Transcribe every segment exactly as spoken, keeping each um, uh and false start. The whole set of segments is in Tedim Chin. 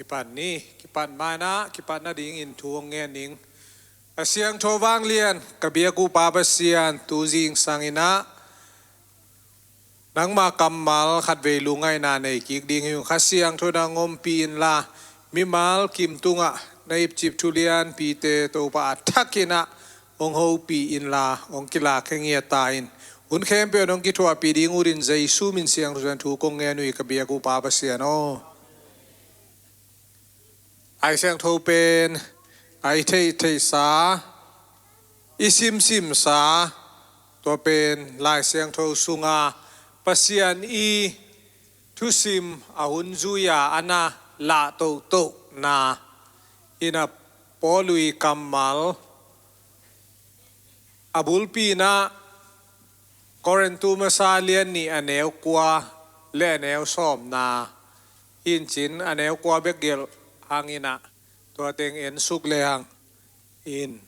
Kipan ni, kipan ma-in ah, kipan nadingin thu hong ngen ning. A siangtho vanglian, ka biak uh Pa Pasian, tu zingsang in ah nangma kammal khatvei lungngaihna nei kik ding hi ung. Kha Siangtho nang ompih inla, mimal kim tungah na ipcip thu lianpite Topa a thakin ah hong hopih inla, hong kilak khe ngiat ta in. Hun khempeuh hong kithuahpih ding utin Jesu min siangtho tawh thu kong ngen uh hi, ka biak uh Pa Pasian aw. A i siangtho pen, a i theihtheihsa, i simsimsa, tua pen Lai Siangtho sunga Pasian i thusim a hun zui-a a na lah tohtohna in ah Paul i kammal a bulpi in ah Korintu Masa lian nih a neu kua le a neu sawmna, in cin a neu kua bek gelh hang in ah, tua teng en suk le hang in.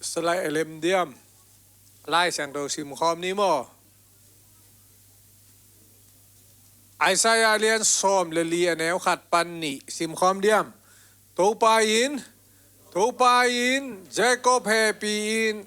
Salai a lem diam, Lai Siangtho sim khawm ni maw? Isaiah lian sawm le li a neu khat pan nih sim khawm diam. Topa in, Topa in, Jacob hehpih in,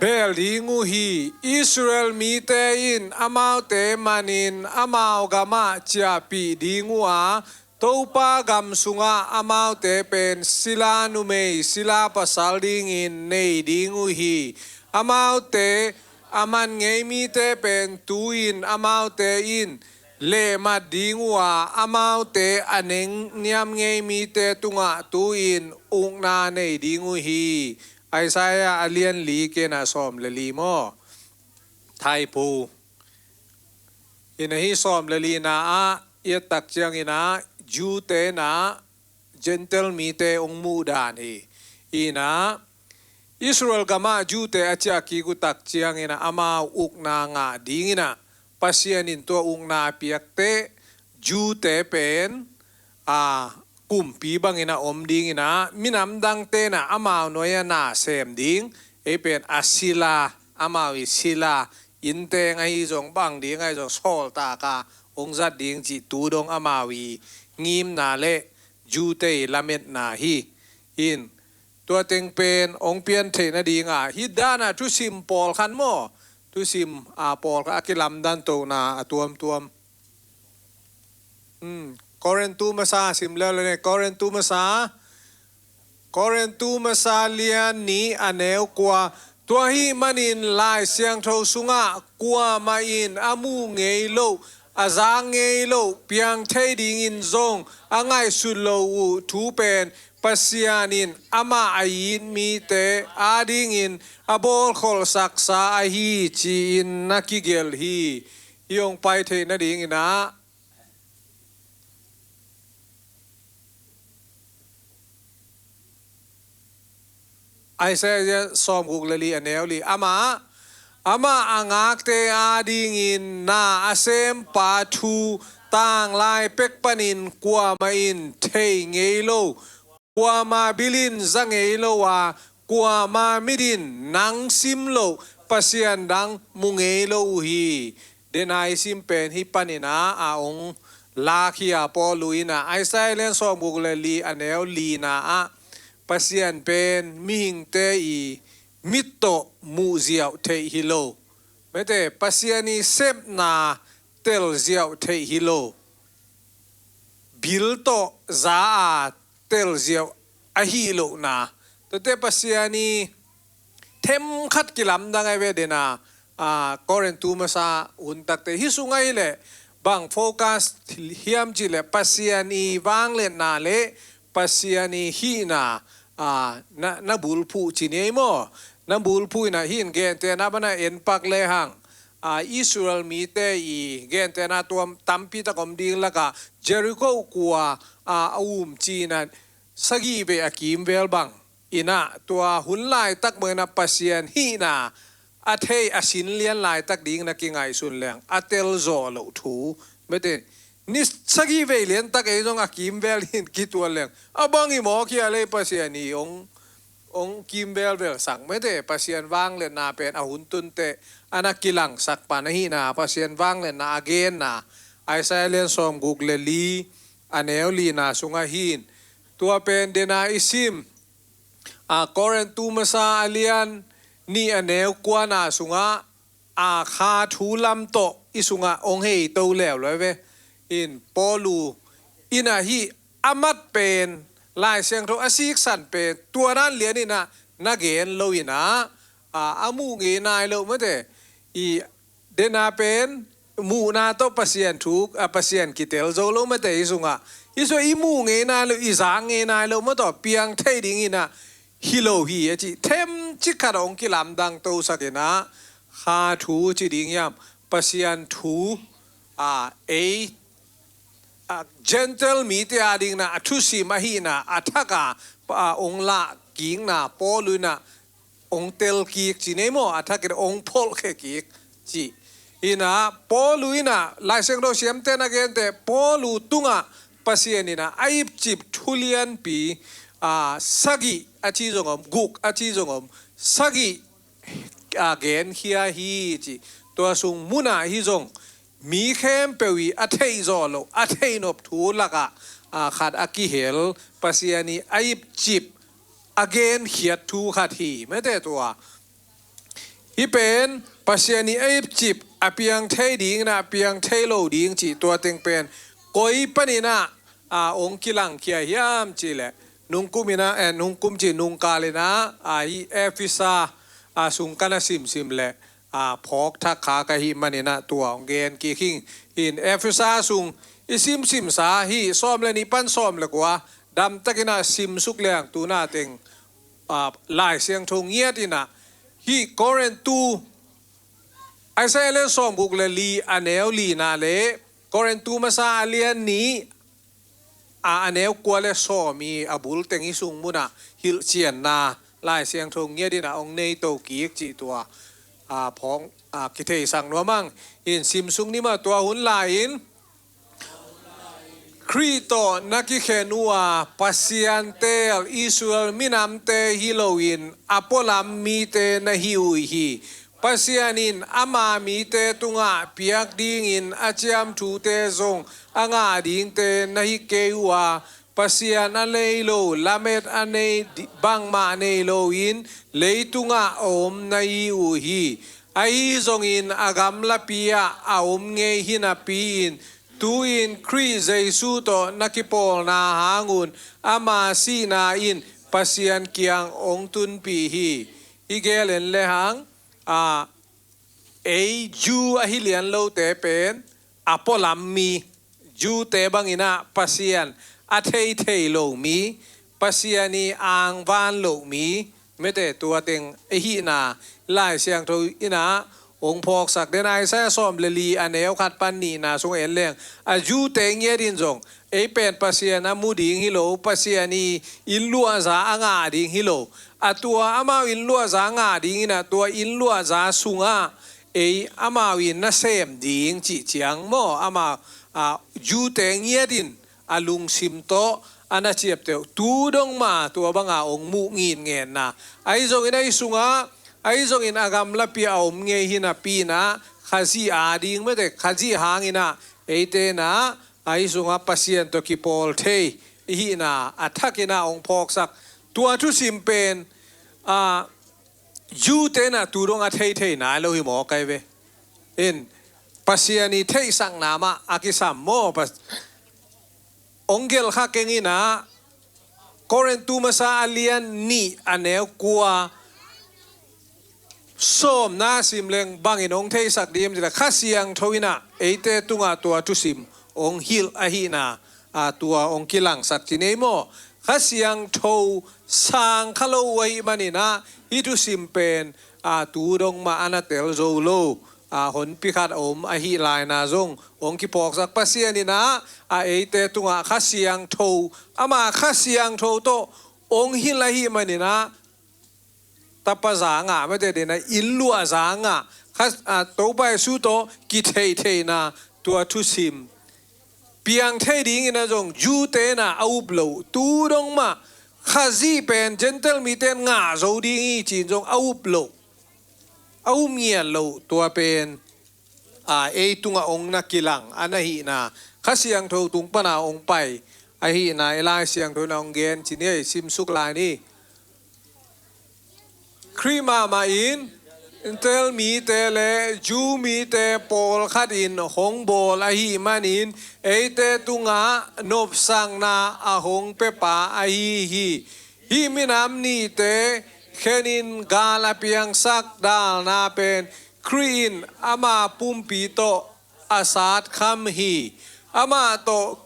beel ding uh hi. Israel mite in amaute manin amau gamah ciahpih ding uh a, Topa gam sungah amaute pen sila numei, sila pasal dingin nei ding uh hi. Amaute a man ngei mite pen tu-in amaute in lehmat ding uh a, amaute a nengniam ngei mite tungah tu-in ukna nei ding uh hi. Isaiah a lian li kei na sawm le li maw? Thaipu. In ahi sawm le lina ah i et tak ciangin ah Jew-te in ah Gentile mite hong muh dan hi. In ah Israel gamah Jew-te a ciah kik uh tak ciangin ah amau ukna ngah dingin ah Pasian in tua ukna a piak teh Jew-te pen a kumpi bangin a om dingin ah, minam dangte in ah amau nuai-ah na sem ding, ei pen a sila, amau i sila, innteng ahi zong, bang ding ahi zong, sawltak a hong zat ding cih tu dong amau i ngimna le Jew-te i lametna hi. In, tua teng pen hong pian theih nading a, hih dan a thusim pawlkhat maw, thusim a pawlkhat a kilamdan tohna a tuamtuam. Hmm, Korintu Masa sim leuleu ni, Korintu Masa, Korintu Masa lian nih a neu kua. Tua ahih manin Lai Siangtho sungah kuamah in a muh ngei loh, a zak ngei loh, piang thei dingin zong a ngaihsut loh uh thu pen Pasian in amah a it mite adingin a bawlkholhsaksa ahi ci-in na kigelh hi. Hih hong pai theih nadingin ah Isaiah sawmguk le li a neu li. Amah, amah a ngakte adingin na a sempa thu tanglai pek panin kuamah in thei ngei lo, kuama bil in za ngei lo a, kuama mit in nang sim loh Pasian dang mu ngei lo uh hi. Dena i sim pen hih panin ah a hong lak hi a, Paul in ah Isaiah lian sawmguk le li a neu lina ah Pasian pen mihingte i mit tawh muh ziau theih hi lo. Mete, Pasian i sepna tel ziau theih hi lo. Bil tawh za a tel ziau ahi lohna. Tuate Pasian i themkhat kilamdang ai ve dena, a, Korintu Masa hun takte. Hih sung ahi leh bang focus hiam cih leh Pasian i vangliatna le Pasian i hihna, a, na, na bulphuh ci ni ei maw? Na bulphuh in ah hih in gentehna bana en pak le hang. A, Israel mite i gentehna tuam tampi tak om ding lakah Jericho kua, a, a um ci-in ah sagih vei a kimvel bang in ah tua hun laitak bangin ah Pasian hihna a thei a sinlian laitak ding na kingaihsun leng a telzawh loh thu. Mete, ni sagih vei liantak ei zong a kimvel in kitual leng a bang i mawk hi a lei Pasian i hong hong kimvelvel sak mete, Pasian vangliatna pen a hun tunte a na kilangsak pan ahihna, Pasian vangliatna a genna, Isaiah lian sawmguk le li a neu lina sungah hin, tua pen dena i sim, a, Korintu masa a lian nih a neu kuana sungah, a, kha thu lam tawh i sungah hong hei to leuleu ve. In Paulu in ahih a mat pen, Lai Siangtho a siksan pen, tua dan lian in ah na gen lo in ah, a, a muh ngei nai lo mete. I dena pen, muhna tawh Pasian thu, a, Pasian kitel zo lo mete i sungah. I sungah i muh ngei nai lo, i zak ngei nai lo mete, piang thei ding in ah hi lo hi a ci. Themcik khat hong kilamdang tosak in ah, kha thu ci ding hiam, Pasian thu, a, ei, a, Gentile mite a dingin ah a thusim ahihna, a thak a, a, hong lah kikna, Paulu in ah hong tel kik ci nei maw, a thak in hong pholhkhe kik ci. In ah Paulu in ah, Lai Siangtho siamte na gente, Paulu tungah Pasian in ah a ipcip thu lianpi, a, sagih a ci zong om, guk a ci zong om, sagih, a, genkhia hi ci. Tua sung munah hi zong mi khempeuh i a theih zawh loh, a theih nop thu lakah, a, khat a kihel, Pasian i a ipcip a genkhiat thu khat hi mete tua. Hih pen Pasian i a ipcip a piang thei ding in ah, a piang thei lo ding cih tua teng pen koi panin ah, a, hong kilangkhia hiam cih leh, nungkum in ah, eh, nungkum cih nungkal in ah, a, hih Efesa, a, sung ka na simsim leh, a, phawk thak kha ka hih manin ah tua hong gen kik hing. In Efesa sung i simsimsa hih sawm le nih pan sawm le kua damtakin ah simsuk leng tu-in ah teng, a, Lai Siangtho ngiat in ah, hih Korintu, Isaiah lian sawmguk le li a neu lina le Korintu masa a lian nih, a, a neu kua le sawm i a bul teng i sung munah hilhcianna Lai Siangtho ngiat in ah hong nei to kik cih tua, a, phawng, a, kitheisak nuam ang. In simsuk ni maw, tua hun lai-in Khrih tawh na kikhen uh a, Pasian teel Israel minamte hi loin a pualam mite na hi uh hi. Pasian in ama mite tungah piak dingin a ciamthute zong a ngah dingte na hi kei uh a, Pasian a nei lo, lamet a nei di-, bangmah nei loin leitungah a om na hi uh hi. Ahi zongin a gamlapi-ah a om ngei hi napi-in, tu-in Khrih Jesu tawh na kipawlna hangun ama sihna in Pasian kiang hong tunpih hi. I gel en lehang, a, ei Jew ahi lian lote pen a pualam mi, Jew-te bangin ah Pasian a theithei lo mi, Pasian i angvan loh mi, mete tua teng i hihna Lai Siangtho in ah hong phawksak den. Isaiah sawm le li a neu khat pan nihna sung en leng, a Jew-te ngiat in zong ei pen Pasian a mu ding hi lo, Pasian i innluahza a ngah ding hi lo. A tua amau innluahza ngah dingin ah tua innluahza sungah ei amau in na sem ding cih ciang maw, amau, a, Jew-te ngiat in a lungsim tawh a na ciapteh uh, tu dong mah tua banga hong muh ngitngetna. Ahi zongin ahi sungah, ahi zongin a gamlapi a om ngei hi napi-in ah Khazih a ding mete, Khazih hangin ah eite in ah ahi sungah Pasian tawh kipawl thei i hihna a thakin ah hong phawksak. Tua thusim pen, a, Jew-te in ah tu dong a theithei nai lo hi maw kai ve. In, Pasian i theihsakna mah a kisam maw. Pas-, hong gelh kha keng in ah, Korintu masa a lian nih a neu kua sawmna sim leng bangin hong theisak ding hiam cih leh Kha Siangtho in ah eite tungah tua thusim hong hilh ahihna, a, tua hong kilangsak ci nei maw. Kha Siangtho sang kha lo uh ahih manin ah hih thusim pen, a, tu dong mah a na tel zo lo, a, honpi khat a om ahih laina zong hong kiphawksak. Pasian in ah, a, eite tungah Kha Siangtho, ama Kha Siangtho tawh hong hilh ahih manin ah, tapa za ngah mete den a, innluah za ngah, Kha, a, Topa Jesu tawh kitheihtheihna tua thusim piang thei dingin ah zong Jew-te in ah a up lo, tu dong mah Khazih pen Gentile mite in ngah zo ding hi ci-in zong a up loh, a up ngiat loh, tua pen a, ei tungah hong na kilang a na hihna, Kha Siangtho tung pana hong pai a hihna i Lai Siangtho in a hong gen ci ni ei. Simsuk lai ni. Khrih mahmah in Gentile mite le Jew mite pawlkhat in hong bawl ahih manin eite tungah nopsakna a hong piapa ahi hi. Hih minam nihte khenin gal a piangsak dalna pen Khrih in ama pumpi tawh a satkham hi. Amah tawh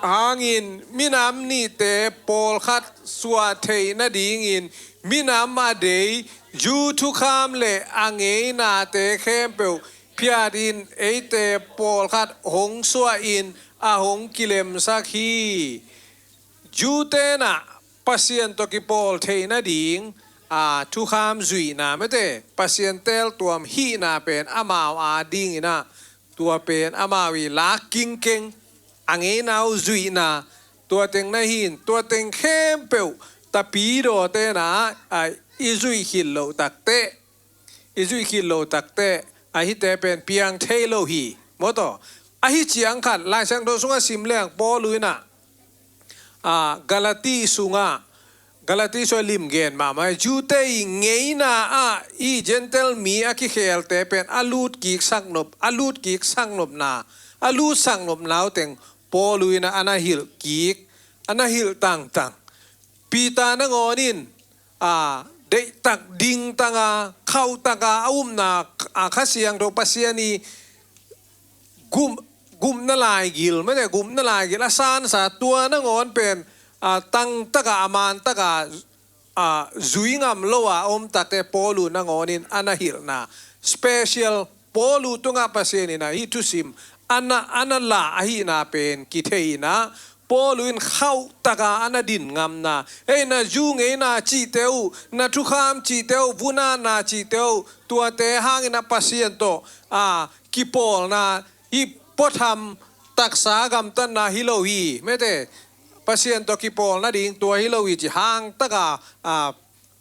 hangin minam nihte pawlkhat suah theih nadingin minam a dei Jew thukham le a ngeinate khempeuh phiatin eite pawlkhat hong suahin a hong kilemsak hi. Jew-te in ah Pasian tawh kipawl theih nading a thukham zuihna mete, Pasian teeltuam hihna pen amau a dingin ah tua pen amau i lak kingkeng a ngeina uh zuihna, tua teng na hin, tua teng khempeuh tapidawte in ah a i zuih khit loh takteh, i zuih khit loh takteh a hihte pen piang thei lo hi. Maw taw, ahi ciang khat Lai Siangtho sungah sim leng Paul in ah, a, Galati sungah, Galati sungah lim gen mahmah hi. Jew-te i ngeina ah i Gentile mi a kikhelte pen a lutkik saknop, a lutkik saknopna, a lut saknopna uh teng Paul in ah a na hilh kik, a na hilh tangtang. Peter nangawn in a, deihtak dingtang a, khauhtak a, a upna a, Kha Siangtho Pasian i gum, gumna laigil, mete gumna laigil a sansa tua nangawn pen a, tangtak a, a mantak a, a, zui ngam lo a om takteh Paul uh nangawn in a na hilhna special Paul uh tungah Pasian in ah hih thusim a na, a na lah ahihna pen kithei in ah Paul uh in khauhtak a a na din ngamna, ei na Jew ngeina cihte uh, na thukham cihte uh, vunatna cihte uh, tuate hangin ah Pasian tawh a, kipawlna, hih puatham taksa gamtatna hi lo hi. Mete Pasian tawh kipawl nading tua hi lo hi ci hangtak a, a,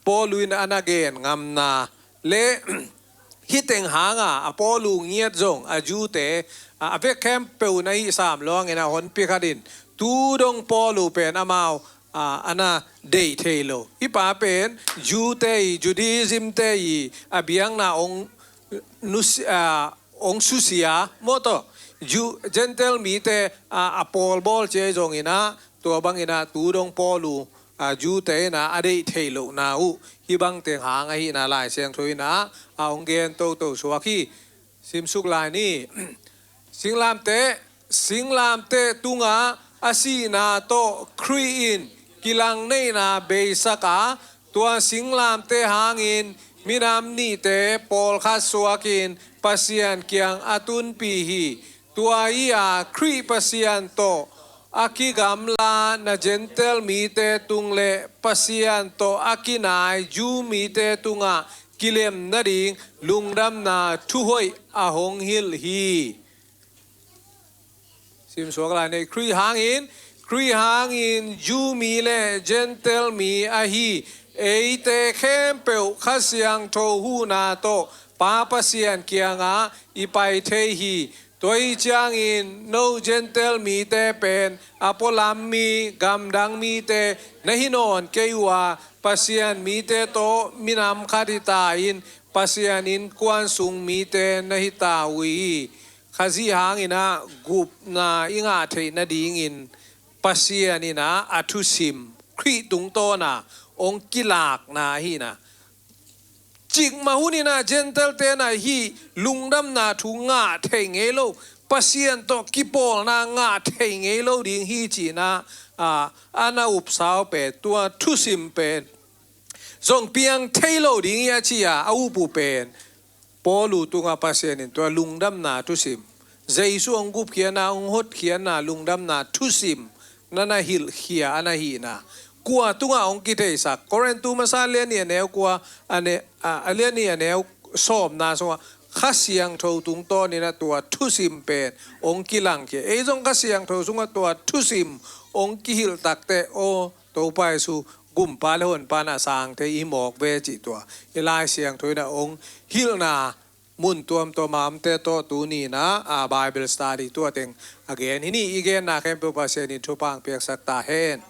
Paul uh in a na gen ngamna le hih teng hanga a Paul uh ngiat zong a Jew-te a, a vek khempeuh na hih sam luangin a honpi khat in tu dong Paul uh pen amau a, a na deih thei lo. Hih pa pen Jew-te i, Judaism-te i a biakna hong nusia, a, hong susia, maw taw, Jew, Gentile mite a, a pawlbawl ci ahi zongin ah tua bangin ah tu dong Paul uh a, Jew-te in ah a deih theih lohna uh hih bang teng hang ahihna Lai Siangtho in ah a hong gen toto suak hi. Simsuk lai ni. Singlamteh, singlamteh tungah a sihna tawh Khrih in kilangneihna beisak a, tua singlamteh hangin minam nihte pawlkhat suakin Pasian kiang a tunpih hi. Tua hi a Khrih Pasian tawh a kigamla na Gentile mite tung le Pasian tawh a kinai Jew mite tungah kilem nading lungdamna thuhoih a hong hilh hi. Simsuak lai ni. Khrih hangin, Khrih hangin Jew mi le Gentile mi ahi eite khempeuh Kha Siangtho huhna tawh Pa Pasian kiangah i pai thei hi. Tua hi ciangin no Gentile mite pen a pualam mi, gamdang mite na hi nawn kei uh a, Pasian mite tawh minam khat hi ta in Pasian innkuan sung mite na hi ta uh hi. Khazih hangin ah gupna i ngah theih nadingin Pasian in ah a thusim Khrih tungtawn a hong kilakna ahihna. Cikmah hun in ah Gentile-te in ah hih lungdamna thu ngah thei ngei lo, Pasian tawh kipawlna ngah thei ngei lo ding hi ci-in ah, a, a na upsa uh pen, tua thusim pen zong piang thei lo ding hi a ci a, a up uh pen Paul uh tungah Pasian in tua lungdamna thusim, Jesu hong gupkhiatna, hong hotkhiatna lungdamna thusim na na hilhkhia a na hihna. Kua tungah hong kitheisak? Korintu masa lian nih a neu kua, a ne, a, a lian nih a neu sawmna sungah Kha Siangtho tungtawn in ah tua thusim pen hong kilangkhia. Ei zong Kha Siangtho sungah tua thusim hong kihilh takteh, aw, Topa Jesu gumpa le honpa in a sang thei i mawk ve cih tua i Lai Siangtho in a hong hilhna mun tuamtuam a omte tawh tuni in a Bible study tua teng a gen hi ni. I genna khempeuh Pasian in thupha hong piaksak ta hen.